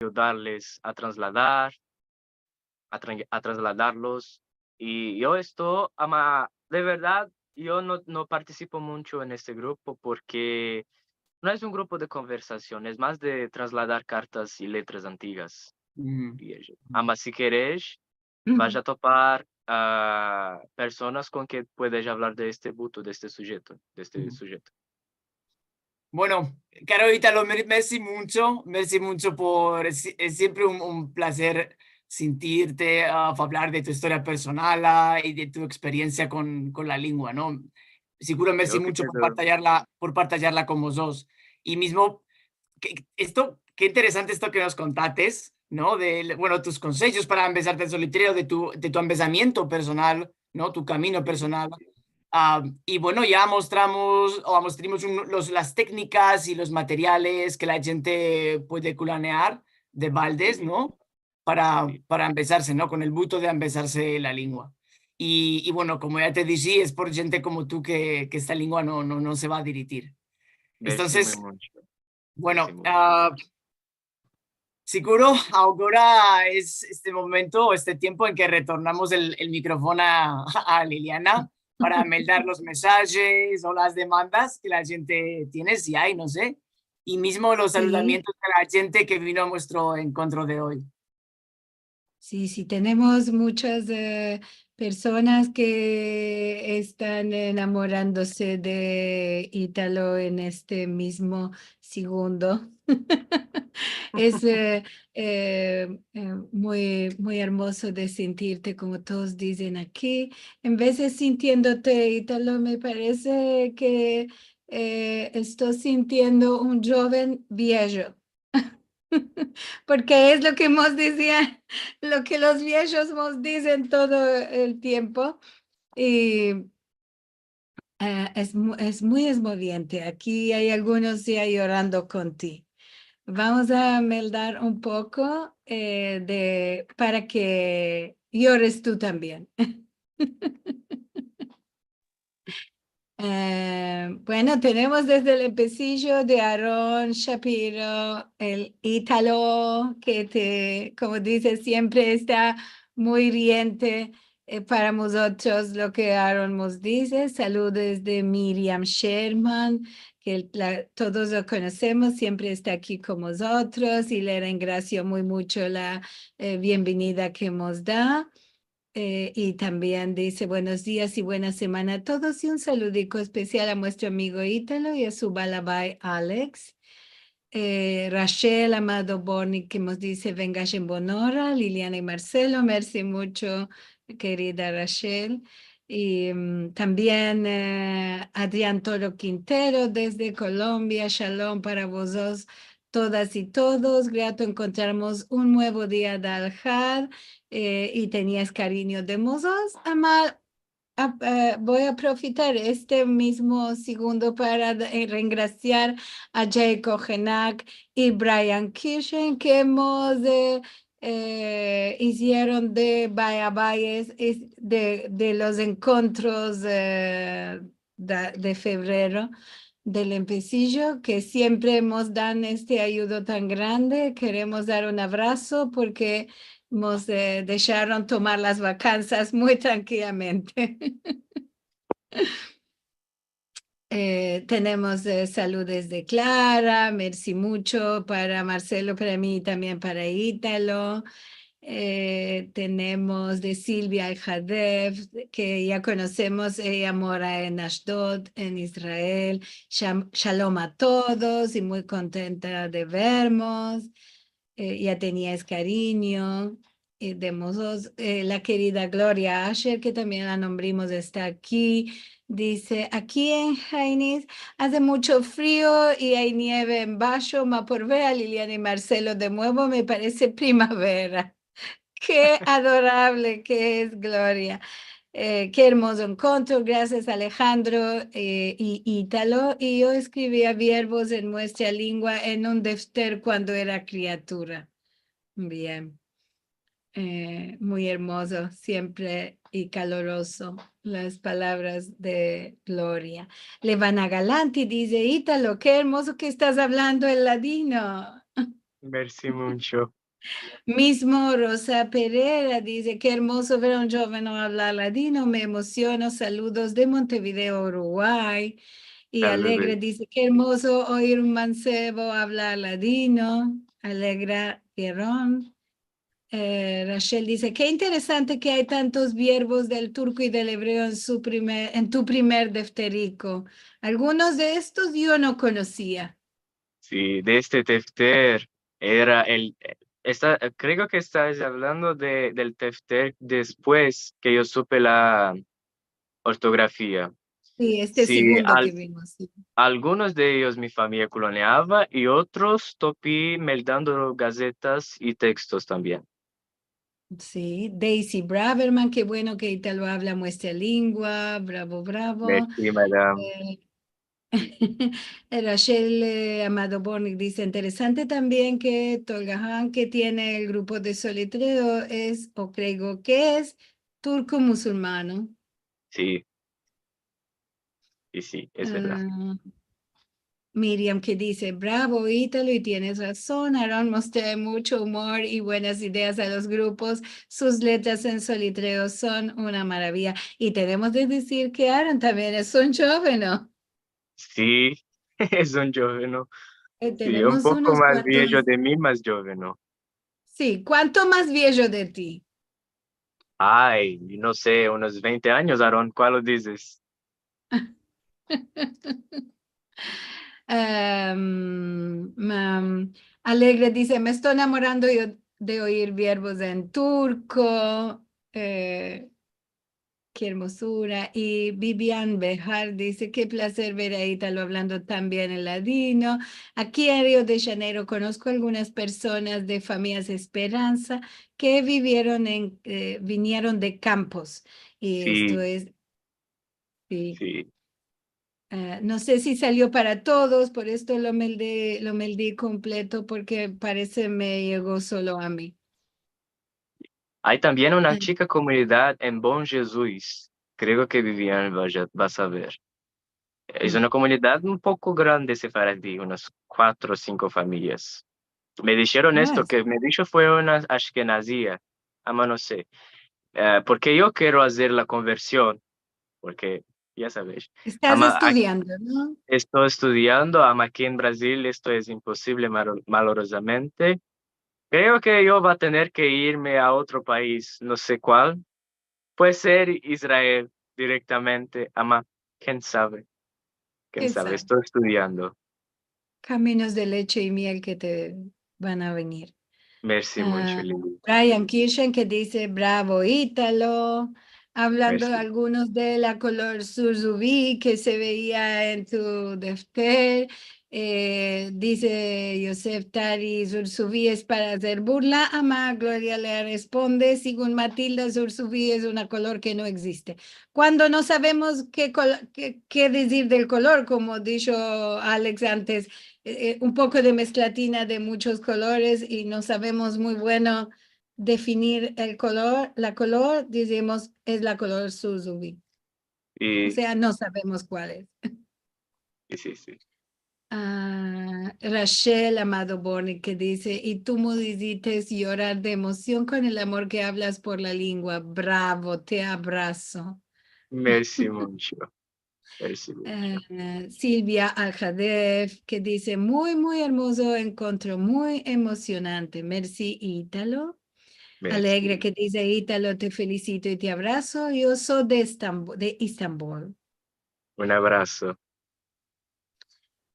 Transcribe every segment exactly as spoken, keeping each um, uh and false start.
ayudarles a trasladar, a tran-, a trasladarlos. I yo esto, ama, de verdad, yo no, no partisipo muncho en este grupo porke no es un grupo de konversasion, es mas de trasladar kartas i letras antigas. Ama, si keres, vas a topar a personas kon ke puedes avlar de este buto, de este sujeto, de este sujeto. Bueno, karo Italo, mer-, mersi muncho, mersi muncho por, es, es siempre un, un plazer sintirte, a, avlar de tu istoria personal, a, i de tu eksperiensia kon, kon la lengua, no? Siguro mersi muncho por partajarla, por partajarla kon mozotros. I mizmo, ke, esto, ke interesante esto ke mos kontates, no? De, bueno, tus konsejos para ambezarte el soliterio, de tu, de tu ambezamiento personal, no? Tu kamino personal. A, i bueno, ya mostramos, o amostrimos un, los, las teknikas i los materiales ke la djente puede kulanear de baldes, no? Para, para ambezarse, no? Kon el buto de ambezarse la lengua. I, i bueno, komo ya te dizi, es por djente komo tu ke, ke esta lengua no, no, no se va a diritir. Entonses, bueno, a, siguro agora es este momento, este tiempo en ke retornamos el, el mikrofono a, a Liliana para meldar los mesajes o las demandas ke la djente tiene, si ay, no se. I mizmo los saludamientos a la djente ke vino a muestro enkontro de oy. Si, si, tenemos muchas, e, personas ke estan enamorandose de Italo en este mizmo segundo. Es, e, e, e, muy, muy ermozo de sintirte, komo todos dizen aki. En vez de sintiendote Italo, me parese ke, e, esto sintiendo un djoven viejo. Porke es lo ke mos dizia, lo ke los viejos mos dizen todo el tiempo. I, e, es mu-, es muy esmoviente. Aki ay algunos ya yorando kon ti. Vamos a meldar un poko, e, de, para ke yores tu tambien. E, bueno, tenemos desde el empesijo de Aaron Shapiro, el Italo, ke te, komo dize, siempre esta muy riente, e, para mozotros lo ke Aaron mos dize. Saludos de Miriam Sherman, ke la, todos lo konosemos, siempre esta aki kon mozotros i le rengrasio muy mucho la, e, bienvenida ke mos da. E, i tambien dize, buenos dias i buena semana a todos, i un saludiko espesial a muestro amigo Italo i a su balabay Alex. E, Rachel Amado Borni, ke mos dize, vengash en bon ora, Liliana i Marcelo, mersi mucho, kerida Rachel. I, mm, tambien, e, Adrian Toro Quintero, desde Kolombia, shalom para vozotros, todas i todos, grato enkontrarmos un muevo dia de alhad, e, i tenias karinyo de mozotros, ama, a, e, vo a aprofitar este mizmo segundo para, e, rengrasiar a Jay Kojenak i Brian Kirchen, ke mos, e, e, izieron de bayabayes, es, de, de los enkontros, e, de, de fevrero del empesijo, ke siempre mos dan este ayudo tan grande. Keremos dar un avraso porke mos, e, desharon tomar las vakansas muy trankilamente. E, tenemos, e, saludos de Clara, mersi mucho para Marcelo, para mi i tambien para Italo. E, tenemos de Silvia Alhadev, ke ya konosemos, eya mora en Ashdod, en Israel. Sham-, shalom a todos i muy kontenta de vermos. E, ya tenias karinyo, e, de mozotros. E, la kerida Gloria Asher, ke tambien la nombrimos, esta aki. Dize, aki en Hainis aze mucho frio i ay nieve en basho, ma por ver a Liliana i Marcelo de muevo me parese primavera. Ke adorable ke es, Gloria. E, ke ermozo enkontro. Grasias, Alejandro, e, i Italo. I yo eskrivia verbos en muestra lengua en un defter kuando era kriatura. Bien. E, muy ermozo, siempre i kalorozo las palavras de Gloria. Levana Galanti dize, Italo, ke ermozo ke estas avlando el ladino. Mersi muncho. Mismo Rosa Pereira dize, "Ke ermozo ver a un djoveno avlar ladino, me emosiono. Saludos de Montevideo, Uruguay." I Alegra dize, "Ke ermozo oir un mansevo avlar ladino." Alegra Pierron. Eh, Rachel dize, "Ke interesante ke ay tantos verbos del turko i del ebreo en su primer, en tu primer defteriko. Algunos de estos yo no konosia." Si, de este defter era el, esta, kreo ke estas avlando de, del defter despues ke yo supe la ortografia. Si, este segundo ke vimos, si. Algunos de eyos mi famiya koloneava i otros topi meldando gazetas i tekstos tambien. Si, Daisy Braverman, ke bueno ke Italo avla muestra lingua, bravo, bravo. Mersi, madam. Eh, Rachel, eh, Amado Bornik dize, "Interesante tambien ke Tolga Han, ke tiene el grupo de solitreo, es, o kreo ke es, turko musulmano." Si. I si, es verdad. Ah, Miriam ke dize, "Bravo, Italo, i tienes razon. Aaron mostra mucho umor i buenas ideas a los grupos. Sus letras en solitreo son una maraviya." I tenemos de dizir ke Aaron tambien es un djoveno. Si, es un djoveno. Si, un poko mas viejo de mi, mas djoveno. Si, kuanto mas viejo de ti? Ay, no se, unos veinte anyos, Aaron, kualo dizes? Em, mam, Alegre dize, "Me esto enamorando yo de oir verbos en turko." Eh, ke ermozura. I Vivian Bejar dize, "Ke plazer ver a Italo avlando tan bien el ladino. Aki en Rio de Janeiro konosko algunas personas de Famiyas Esperansa ke vivieron en, eh, vinieron de Kampos." I esto es, si. Eh, no se si salio para todos, por esto lo meldi, lo meldi kompleto, porke parese me yego solo a mi. Ay tambien una chika komunidad en Bom Jesus. Kreo ke Vivian va a, va a saver. Es una komunidad un poko grande sefaradi, unas kuatro o sinko famiyas. Me disheron esto, ke me disho fue una ashkenazia, ama no se. Eh, porke yo kero azer la konversion, porke ya saves. Estas estudiando, no? Esto estudiando, ama aki en Brazil esto es imposivle, malo-, malorozamente. Kreo ke yo va a tener ke irme a otro pais, no se kual. Puede ser Israel direktamente, ama ken save. Ken save, esto estudiando. Kaminos de leche i miel ke te van a venir. Mersi muncho, Lili. Brian Kirchen ke dize, "Bravo, Italo." Avlando algunos de la kolor surzuvi ke se veia en tu defter. Eh, dize Yosef Tari, "Surzuvi es para azer burla." Ama Gloria le responde, "Segun Matilda, surzuvi es una kolor ke no egziste." Kuando no savemos ke kol-, ke, ke dizir del kolor, komo disho Alex antes, eh, eh, un poko de mezklatina de muchos kolores i no savemos muy bueno definir el kolor, la kolor, dizemos, "Es la kolor surzuvi." O sea, no savemos kual es. Si, si, si. Ah, Rachel Amado Bornik ke dize, "I tu me izites yorar de emosion kon el amor ke avlas por la lingua. Bravo, te abraso." Mersi muncho. Mersi muncho. Eh, Silvia Alhadev ke dize, "Muy, muy ermozo enkontro, muy emosionante. Mersi, Italo." Alegre ke dize, "Italo, te felisito i te abraso. Yo so de Estambu-, de Estambol." Un abraso.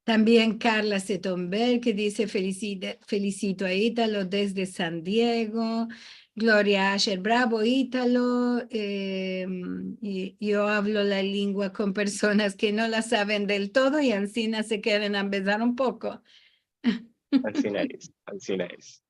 Tambien Carla Setonberg ke dize, "Feliside-, felisito a Italo desde San Diego." Gloria Asher, "Bravo, Italo. Em, i, yo avlo la lingua kon personas ke no la saven del todo i ansina se keren ambezar un poko." Ansina es, ansina es.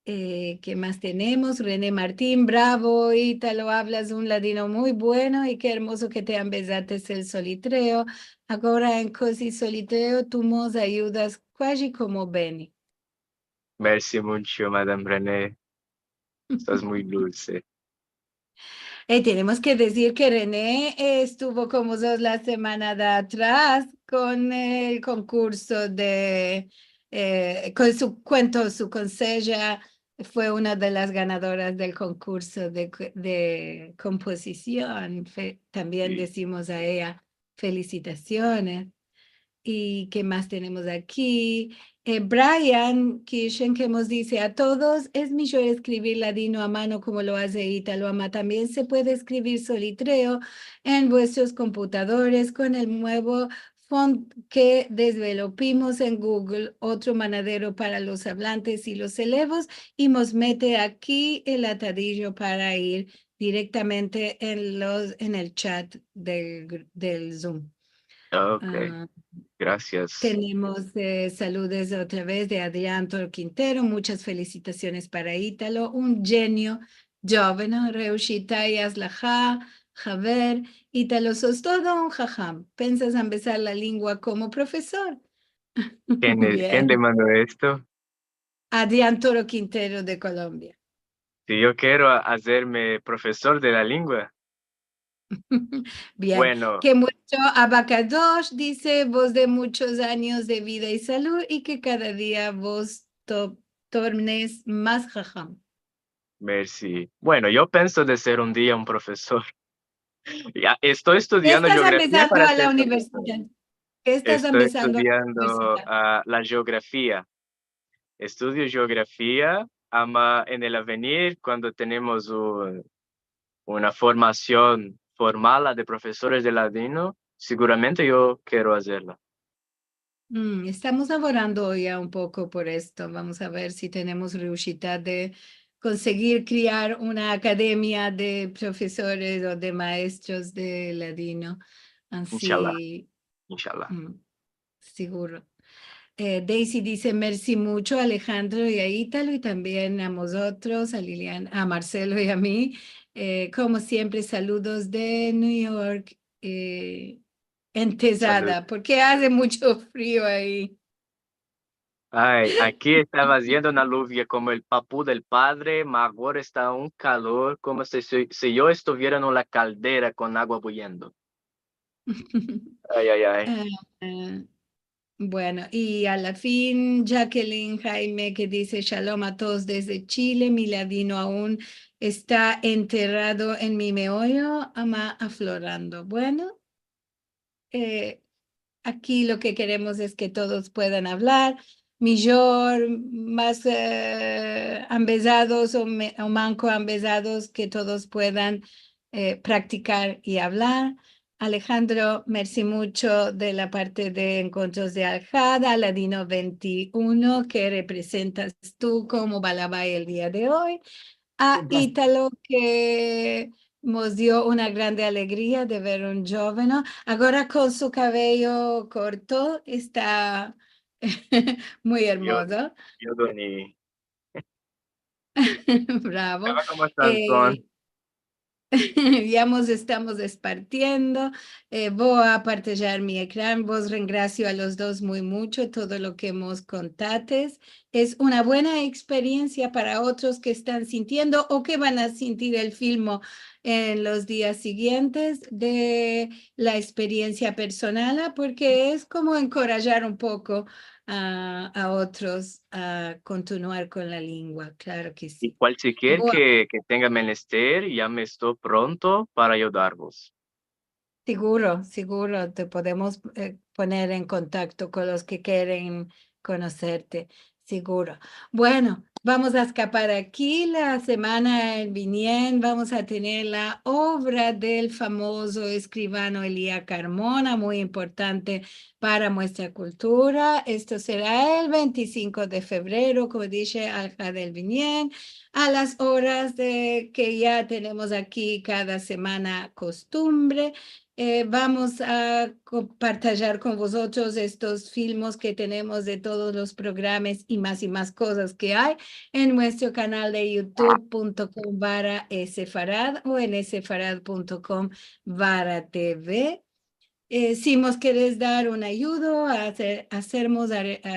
Eh, ke mas tenemos? René Martin, "Bravo, Italo, avlas un ladino muy bueno i ke ermozo ke te ambezates el solitreo. Agora en koza i solitreo tu mos ayudas kuaji komo Beni." Mersi muncho, Madam René. Estas muy dulse. Eh, tenemos ke dizir ke René, eh, estuvo kon mozotros la semana de atras kon el konkurso de, eh, kon su kuento, su konseja, fue una de las ganadoras del konkurso de ku-, de kompozision. Fe-, tambien dizimos a eya felisitasiones. I ke mas tenemos aki? Eh, Brian Kirchen, ke mos dize: "A todos, es mijor eskrivir ladino a mano komo lo aze Italo, ama tambien se puede eskrivir solitreo en vuestros komputadores kon el muevo font ke developimos en Google, otro manadero para los avlantes i los elevos, i mos mete aki el atadijo para ir direktamente en los, en el chat del gru-, del Zoom." Ok. Ah, grasias. Tenemos, eh, saludos otra vez de Adrián Toro Quintero. Muchas felisitasiones para Italo, un genio djoven, reushita i atslaha, haver. Italo, sos todo un haham. Pensas ambezar la lingua komo profesor? Ken, ken te mando esto? Adrián Toro Quintero de Kolombia. Si yo kero a-, azerme profesor de la lingua. Bien. Bueno. Ke muestro Abacadosh, dize: "Vos de muchos anyos de vida i salud i ke kada dia vos to-, tornes mas haham." Mersi. Bueno, yo penso de ser un dia un profesor. Ya, esto estudiando geografia para ser profesor. Ke estas ambezando a la universidad? Ke estas ambezando a la universidad? Esto estudiando, ah, la geografia. Estudio geografia, ama en el avenir, kuando tenemos un, una formasion formal de profesores de ladino, siguramente yo kero azerla. Mm, estamos lavorando ya un poko por esto. Vamos a ver si tenemos reushita de konsegir kriar una akademia de profesores o de maestros de ladino. Anshe, inshallah. Inshallah. Mm, siguro. Eh, Daisy dize: "Mersi mucho, Alejandro i a Italo, i tambien a vozotros, a Lilian, a Marcelo i a mi. Eh, komo siempre, saludos de New York, eh, entezada", salud, porke aze mucho frio ai. Ay, aki estava aziendo una luvia komo el papu del padre, ma agora esta un kalor, komo si, si, si yo estuviera en una kaldera kon agua buyendo. Ay, ay, ay. Eh, eh, bueno, i a la fin, Jacqueline Jaime, ke dize: "Shalom a todos desde Chile, mi ladino aun esta enterrado en mi meoyo, ama aflorando". Bueno, eh, aki lo ke keremos es ke todos puedan avlar, mijor, mas, eh, ambezados o me-, o manko ambezados, ke todos puedan, eh, praktikar i avlar. Alejandro, mersi mucho de la parte de Enkontros de Alhada, Ladino vente i uno, ke reprezentas tu komo balabai el dia de oy. A Italo, ke mos dio una grande alegria de ver un djoveno. Agora kon su kaveyo korto, esta muy ermozo. Yo, yo doni. Bravo. Estava komo sanson. Eh, ya mos estamos despartiendo. Eh, vo a partajar mi ekran. Vos rengrasio a los dos muy mucho todo lo ke mos kontates. Es una buena eksperiensia para otros ke estan sintiendo o ke van a sintir el filmo en los dias sigientes de la eksperiensia personal, porke es komo enkorajar un poko a, a otros a kontinuar kon la lingua, klaro ke si. I kualkier ke, ke tenga menester, ya me esto pronto para ayudarvos. Siguro, siguro, te podemos, eh, poner en kontakto kon los ke keren konoserte, siguro. Bueno, vamos a eskapar aki. La semana el binien vamos a tener la ovra del famozo eskrivano Elia Karmona, muy importante para muestra kultura. Esto sera el vente i sinko de fevrero, komo dishe, Alhada el binien, a las oras de ke ya tenemos aki kada semana kostumbre. Eh, vamos a ko-, partajar kon vozotros estos filmos ke tenemos de todos los programas i mas i mas kozas ke ay en muestro kanal de youtube punto com barra sefarad o en sefarad punto com barra T V. Eh, si mos keres dar un ayudo a azer, azermos a, a,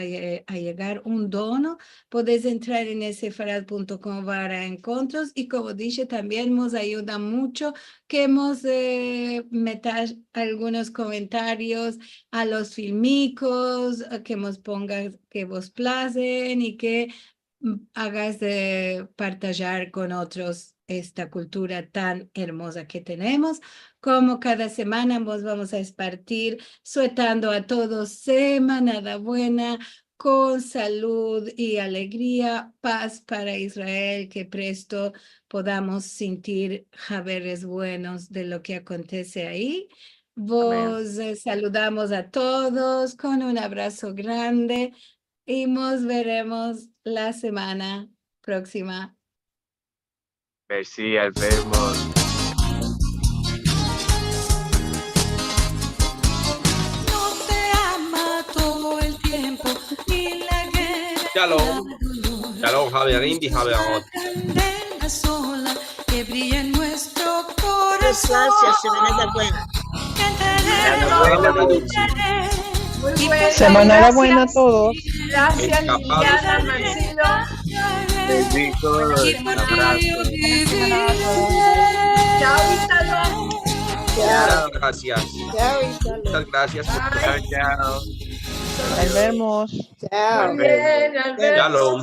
a yegar un dono, podes entrar en sefarad punto com barra enkontros. I komo dishe, tambien mos ayuda muncho ke mos, eh, metas algunos komentarios a los filmikos, a ke mos pongas ke vos plazen i ke, mm, agas de partajar kon otros esta kultura tan ermoza ke tenemos. Komo kada semana, mos vamos a espartir suetando a todos semanada buena, kon salud i alegria, paz para Israel, ke presto podamos sintir haberes buenos de lo ke akontese ayi. Amen. Vos, eh, saludamos a todos kon un abraso grande i mos veremos la semana proksima. Mersi, al vermos. Shalom. Shalom, haverim i haverot. Munchas grasias, semanada buena. Semanada buena a todos. Grasias, Liliana, Marcelo. Besitos, abrazos. Chao, Italo. Chao. Munchas grasias. Chao, Italo. Munchas grasias por... Chao, chao. Al vermos. Chao. Al vermos. Shalom.